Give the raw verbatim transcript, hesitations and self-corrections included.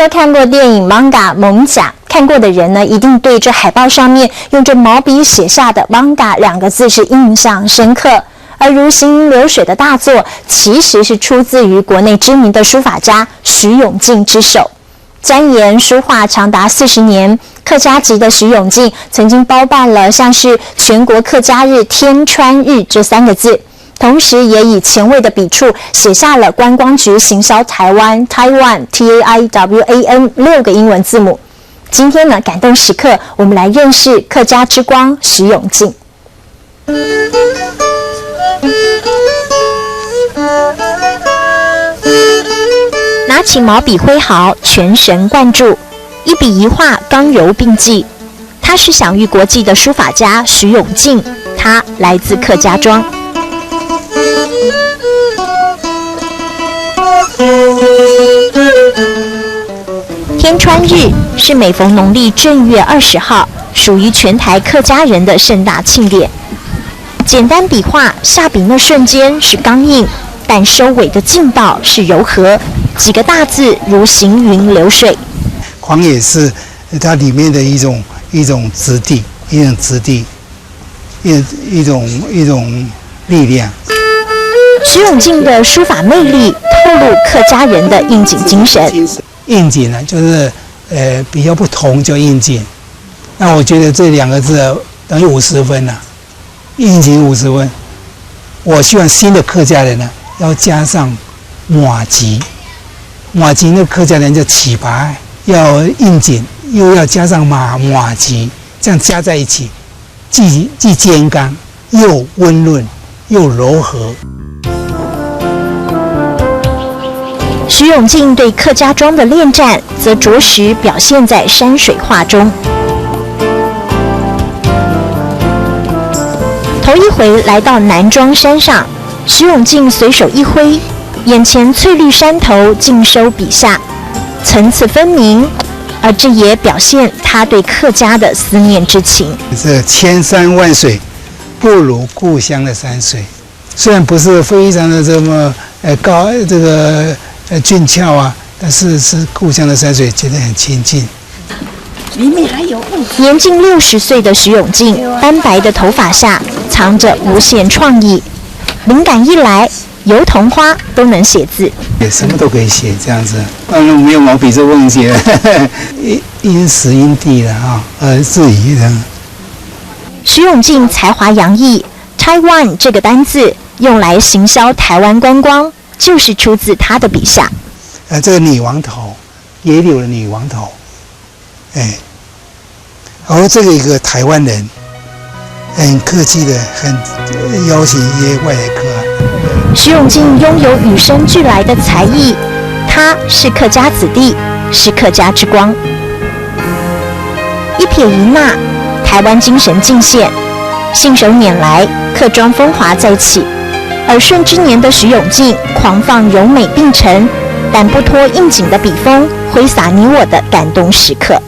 都看过电影《Mangga》《猛甲》，看过的人呢，一定对这海报上面用着毛笔写下的"Mangga" 两个字是印象深刻。而如行云流水的大作，其实是出自于国内知名的书法家徐永进之手。钻研书画长达四十年，客家籍的徐永进曾经包办了像是全国客家日、天穿日这三个字，同时也以前卫的笔触写下了观光局行销台湾 Taiwan T A I W A N 六个英文字母。今天呢，感动时刻，我们来认识客家之光徐永进。拿起毛笔挥毫，全神贯注，一笔一画刚柔并济。他是享誉国际的书法家徐永进，他来自客家庄。天穿日是每逢农历正月二十号，属于全台客家人的盛大庆典。简单笔画，下笔那瞬间是刚硬，但收尾的劲道是柔和，几个大字如行云流水。狂野是它里面的一种一种质地，一种质地，一一种一种力量。徐永进的书法魅力透露客家人的应景精神。应景呢，就是呃比较不同就应景。那我觉得这两个字等于五十分了，应景五十分。我希望新的客家人呢，要加上麻糬，麻糬那个客家人叫糍粑，要应景，又要加上麻麻糬，这样加在一起，既既健康又温润又柔和。徐永进对客家庄的恋战，则着实表现在山水画中。头一回来到南庄山上，徐永进随手一挥，眼前翠绿山头尽收笔下，层次分明，而这也表现他对客家的思念之情。这千山万水，不如故乡的山水。虽然不是非常的这么呃高这个呃俊俏啊，但是是故乡的山水，觉得很亲近。里面还有问题。年近六十岁的徐永进，斑白的头发下藏着无限创意，灵感一来，油桐花都能写字。也什么都可以写这样子，当然没有毛笔这个问题了，因因时因地了哈，而自己这样。徐永进才华洋溢，Taiwan 这个单字用来行销台湾观光，就是出自他的笔下。呃，这个女王头，野柳的女王头，哎，然后这个一个台湾人，很客气的，很呃邀请一些外来客啊。徐永进拥有与生俱来的才艺，他是客家子弟，是客家之光。一撇一捺，台湾精神尽现，信手拈来，客庄风华再起。耳顺之年的徐永进，狂放柔美并陈，但不脱应景的笔锋，挥洒你我的感动时刻。